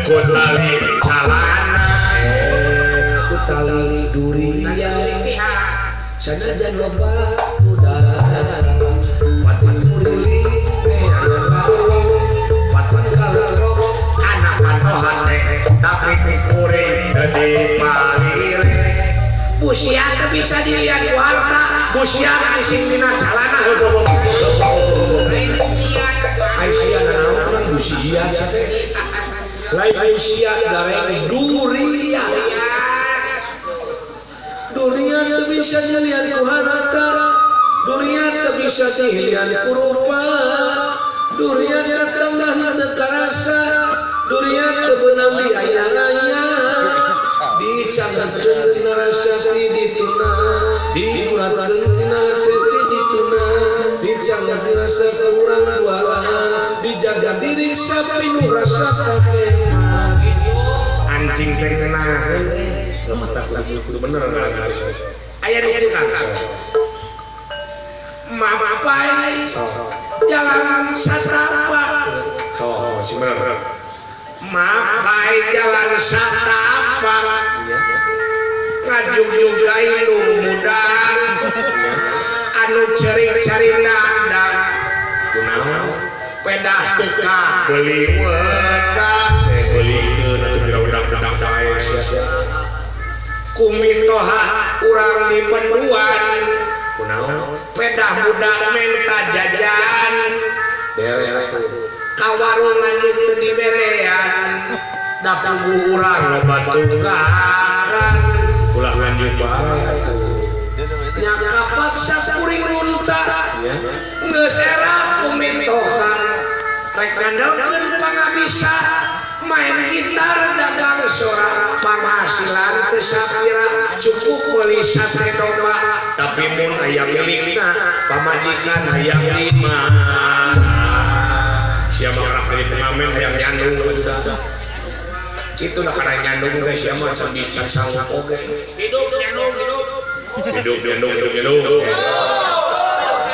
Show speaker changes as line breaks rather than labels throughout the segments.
Ku tali calana
ku tali durian sanajan loba udah patut murili patut kalau
anak patohan teh tapi kuring di palire busia teu bisa dilihat ku harta busia ising dina calana heueuh
Lain busia
ai sia naon busia teh lain busia gareng durian durian teu bisa dilihat ku harta durian teu bisa dilihat ku rupa durian datang teu karasa durian teu beunang di aya-aya dicangkeun tina rasa ti dituna diuratkeun tina hate ti dituna dicangkeun rasa kurang duaan dijaga diri sapinu rasa kakeman
anjing teh ngeunah
mata kudu bener
aya nu kitu Kang mapai jalan satapak
so sing bener
mapai jalan satapak ngajungjung gailung mudang anu cering-cering dandang
kunaon
pedah teu kabeli wedang
beulikeun atuh bira wedang-wedang bae sia
kumitoha urang di penduan
kunaon
pedah budak menta jajan
bere atuh
ka warungan nu teu diberean da puguh urang loba tunggakan
ulah nganjuk bae atuh
nya kapaksa kuring lunta geus era kumitoha rek ngandelkeun pangabisa main gitar dagang sora panghasilan teu sapira cukup meuli sate domba tapi mun aya milikna pamajikan hayang lima
sia mah kerap jadi pengamen hayang nyandung udah kitu lah kana nyandung teh sia mah can can sanggup oge
hidup nyandung hidup
hidup nyandung hidup nyandung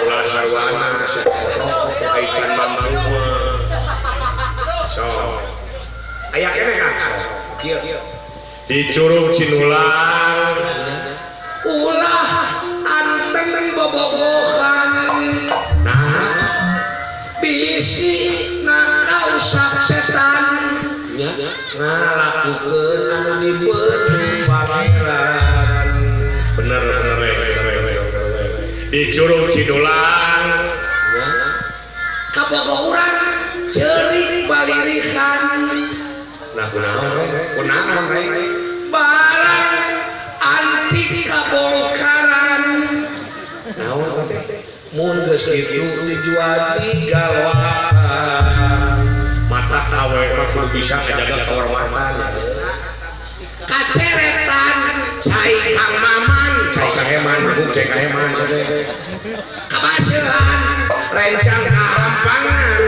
ulah sarwana sia kaitan mamang mah so
aya keneh Kang
kieu di Curug Cinulang
ulah anteng bobogohan
nah
bisi nakausap setan ngalakukeun anu dipeun pangeran
bener bener bener di Curug Cinulang
kabogoh urang ceurik balirikan
nah kunaon kunaon
barang antik kabongkaran
naon teh mun geus kitu dijual jigaloan mata awe mah kudu bisa ngajaga kehormatan
kaceretan cai Kang Maman
cai kaheman mabuk cai kaheman
kabaseuhan rencang kahampangan